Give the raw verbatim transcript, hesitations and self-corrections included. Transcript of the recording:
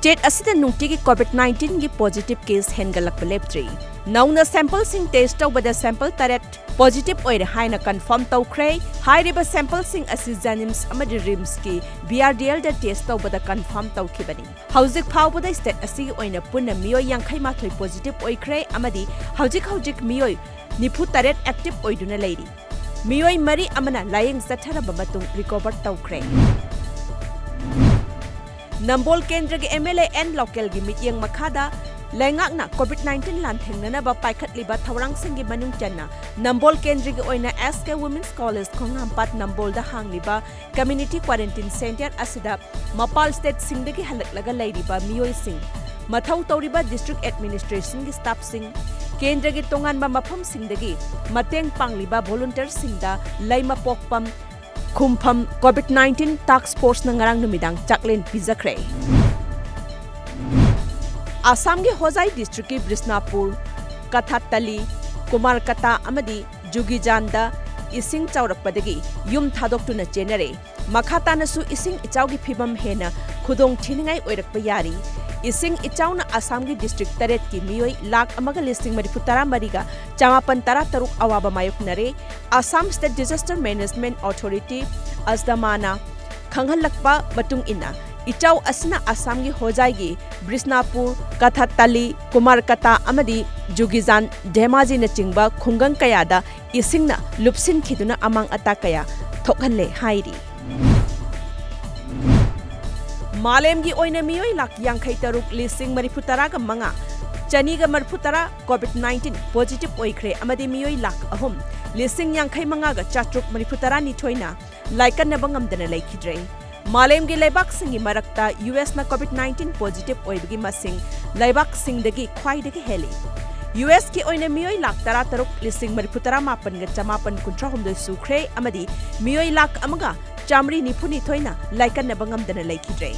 State ꯑꯁꯤꯗ ꯅꯨꯡꯇꯤꯒꯤ COVID nineteen ꯒꯤ positive case ꯍꯦꯟꯒꯠꯂꯛꯄ ꯂꯦꯞꯇ꯭ꯔꯤ꯫ ꯅꯧꯅ sample ꯁꯤꯡ test ꯇꯧꯕꯗ sample ꯇꯔꯦꯠ positive ꯑꯣꯏꯔꯦ ꯍꯥꯏꯅ confirm ꯇꯧꯈ꯭ꯔꯦ꯫ ꯍꯥꯏꯔꯤꯕ sample ꯁꯤꯡ ꯑꯁꯤ JNIMS ꯑꯃꯗꯤ RIMS ꯀꯤ BRDL ꯗ test ꯇꯧꯕꯗ confirm ꯇꯧꯈꯤꯕꯅꯤ꯫ ꯍꯧꯖꯤꯛ ꯐꯥꯎꯕꯗ state ꯑꯁꯤꯒꯤ ꯑꯣꯏꯅ ꯄꯨꯟꯅ ꯃꯤꯑꯣꯏ ꯌꯥꯡꯈꯩ ꯃꯥꯊꯣꯏ positive ꯑꯣꯏꯈ꯭ꯔꯦ ꯑꯃꯗꯤ ꯍꯧꯖꯤꯛ ꯍꯧꯖꯤꯛ ꯃꯤꯑꯣꯏ ꯅꯤꯐꯨ ꯇꯔꯦꯠ active ꯑꯣꯏꯗꯨꯅ ꯂꯩꯔꯤ꯫ ꯃꯤꯑꯣꯏ ꯃꯔꯤ ꯑꯃꯅ ꯂꯥꯌꯦꯡ ꯆꯠꯊꯔꯕ ꯃꯇꯨꯡ recover ꯇꯧꯈ꯭ꯔꯦ꯫ ꯅꯝꯕꯣꯜ ꯀꯦꯟꯗ꯭ꯔꯒꯤ MLA ꯑꯦꯟ ꯂꯣꯀꯦꯜꯒꯤ ꯃꯤꯠꯌꯦꯡ ꯃꯈꯥꯗ ꯂꯩꯉꯥꯛꯅ COVID nineteen ꯂꯥꯟꯊꯦꯡꯅꯅꯕ ꯄꯥꯏꯈꯠꯂꯤꯕ ꯊꯧꯔꯥꯡꯁꯤꯡꯒꯤ ꯃꯅꯨꯡ ꯆꯟꯅ ꯅꯝꯕꯣꯜ ꯀꯦꯟꯗ꯭ꯔꯒꯤ ꯑꯣꯏꯅ SK Women's College ꯈꯣꯡꯍꯥꯝꯄꯥꯠ ꯅꯝꯕꯣꯜꯗ ꯍꯥꯡꯂꯤꯕ community quarantine centre ꯑꯁꯤꯗ ꯃꯄꯥꯜ state ꯁꯤꯡꯗꯒꯤ ꯍꯜꯂꯛꯂꯒ ꯂꯩꯔꯤꯕ ꯃꯤꯑꯣꯏꯁꯤꯡ, ꯃꯊꯧ ꯇꯧꯔꯤꯕ district administration ꯒꯤ staff ꯁꯤꯡ, ꯀꯦꯟꯗ꯭ꯔꯒꯤ ꯇꯣꯉꯥꯟꯕ ꯃꯐꯝꯁꯤꯡꯗꯒꯤ ꯃꯇꯦꯡ ꯄꯥꯡꯂꯤꯕ volunteer ꯁꯤꯡꯗ ꯂꯩꯃꯄꯣꯛꯄꯝ ꯈꯨꯝꯐꯝ COVID nineteen task force ꯅ ꯉꯔꯥꯡ ꯅꯨꯃꯤꯗꯥꯡ ꯆꯥꯛꯂꯦꯟ ꯄꯤꯖꯈ꯭ꯔꯦ꯫ ꯑꯁꯥꯝꯒꯤ ꯍꯣꯖꯥꯏ district ꯀꯤ ꯕꯤꯁꯅꯥꯄꯨꯔ, ꯀꯊꯥꯇꯂꯤ, ꯀꯨꯃꯥꯔꯀꯇꯥ ꯑꯃꯗꯤ ꯖꯨꯒꯤꯖꯥꯟꯗ ꯏꯁꯤꯡ ꯆꯥꯎꯔꯛꯄꯗꯒꯤ ꯌꯨꯝ ꯊꯥꯗꯣꯛꯇꯨꯅ ꯆꯦꯟꯅꯔꯦ꯫ ꯃꯈꯥ ꯇꯥꯅꯁꯨ ꯏꯁꯤꯡ ꯏꯆꯥꯎꯒꯤ ꯐꯤꯕꯝ ꯍꯦꯟꯅ ꯈꯨꯗꯣꯡ ꯊꯤꯅꯤꯡꯉꯥꯏ ꯑꯣꯏꯔꯛꯄ ꯌꯥꯔꯤ꯫ ꯏꯁꯤꯡ ꯏꯆꯥꯎꯅ ꯑꯁꯥꯝꯒꯤ district ꯇꯔꯦꯠꯀꯤ ꯃꯤꯑꯣꯏ ꯂꯥꯈ ꯑꯃꯒ ꯂꯤꯁꯤꯡ ꯃꯔꯤꯐꯨ ꯇꯔꯥ ꯃꯔꯤꯒ ꯆꯃꯥꯄꯟ ꯇꯔꯥ ꯇꯔꯨꯛ ꯑꯋꯥꯕ ꯃꯥꯌꯣꯛꯅꯔꯦ꯫ Assam State Disaster Management Authority, ꯑꯁꯗꯃꯥꯅ ꯈꯪꯍꯜꯂꯛꯄ ꯃꯇꯨꯡ ꯏꯟꯅ, ꯏꯆꯥꯎ ꯑꯁꯤꯅ ꯑꯁꯥꯝꯒꯤ ꯍꯣꯖꯥꯏꯒꯤ ꯕꯤꯁꯅꯥꯄꯨꯔ, ꯀꯊꯥꯇꯂꯤ, ꯀꯨꯃꯥꯔꯀꯇꯥ ꯑꯃꯗꯤ ꯖꯨꯒꯤꯖꯥꯟ, ꯙꯦꯃꯥꯖꯤꯅꯆꯤꯡꯕ ꯈꯨꯡꯒꯪ ꯀꯌꯥꯗ ꯏꯁꯤꯡꯅ ꯂꯨꯞꯁꯤꯟꯈꯤꯗꯨꯅ ꯑꯃꯥꯡ ꯑꯇꯥ ꯀꯌꯥ ꯊꯣꯛꯍꯜꯂꯦ ꯍꯥꯏꯔꯤ꯫ ꯃꯥꯂꯦꯝꯒꯤ ꯑꯣꯏꯅ ꯃꯤꯑꯣꯏ ꯂꯥꯈ ꯌꯥꯡꯈꯩ ꯇꯔꯨꯛ ꯂꯤꯁꯤꯡ ꯃꯔꯤꯐꯨ ꯇꯔꯥꯒ ꯃꯉꯥ ꯆꯅꯤꯒ ꯃꯔꯤꯐꯨ ꯇꯔꯥ COVID nineteen positive ꯑꯣꯏꯈ꯭ꯔꯦ ꯑꯃꯗꯤ ꯃꯤꯑꯣꯏ ꯂꯥꯈ ꯑꯍꯨꯝ ꯂꯤꯁꯤꯡ ꯌꯥꯡꯈꯩ ꯃꯉꯥꯒ ꯆꯥꯇ꯭ꯔꯨꯛ ꯃꯔꯤꯐꯨ ꯇꯔꯥꯅꯤꯊꯣꯏꯅ ꯂꯥꯏꯀꯠꯅꯕ ꯉꯝꯗꯅ ꯂꯩꯈꯤꯗ꯭ꯔꯦ꯫ ꯃꯥꯂꯦꯝꯒꯤ ꯂꯩꯕꯥꯛꯁꯤꯡꯒꯤ ꯃꯔꯛꯇ US ꯅ COVID nineteen positive ꯑꯣꯏꯕꯒꯤ ꯃꯁꯤꯡ ꯂꯩꯕꯥꯛꯁꯤꯡꯗꯒꯤ ꯈ꯭ꯋꯥꯏꯗꯒꯤ ꯍꯦꯜꯂꯤ꯫ US ꯀꯤ ꯑꯣꯏꯅ ꯃꯤꯑꯣꯏ ꯂꯥꯈ ꯇꯔꯥ ꯇꯔꯨꯛ ꯂꯤꯁꯤꯡ ꯃꯔꯤꯐꯨ ꯇꯔꯥ ꯃꯥꯄꯟꯒ ꯆꯃꯥꯄꯟ ꯀꯨꯟꯊ꯭ꯔꯥ ꯍꯨꯝꯗꯣꯏ ꯁꯨꯈ꯭ꯔꯦ ꯑꯃꯗꯤ ꯃꯤꯑꯣꯏ ꯂꯥꯈ ꯑꯃꯒ ꯆꯥꯃꯔꯤ ꯅꯤꯐꯨ ꯅꯤꯊꯣꯏꯅ ꯂꯥꯏꯀꯠꯅꯕ ꯉꯝꯗꯅ ꯂꯩꯈꯤꯗ꯭ꯔꯦ꯫